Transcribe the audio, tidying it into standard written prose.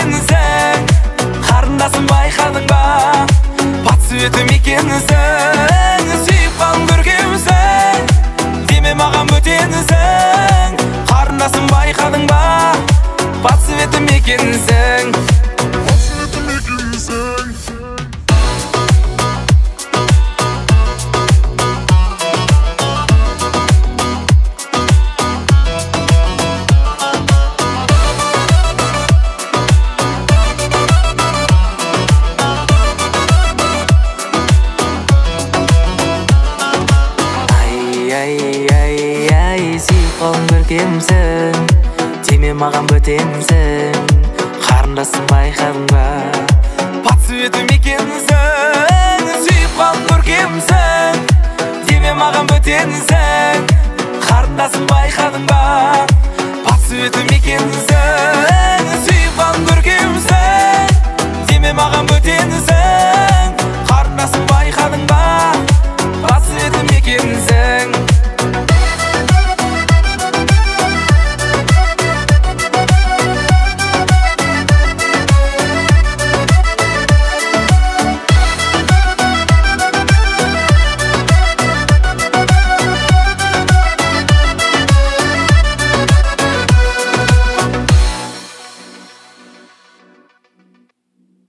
екенсің. Қарындасым байқадың ба, по цвету екенсің. Сүйіп қалдым көркемсің, деме маған бөтенсің. Қарындасым байқадың ба, по цвету екенсің. Ай, сүйіп қалдым көркемсің, деме маған бөтенсің. Қарындасым байқадың ба, по цвету екенсің. Сүйіп қалдым көркемсің, деме маған бөтенсің. Қарындасым байқадың ба.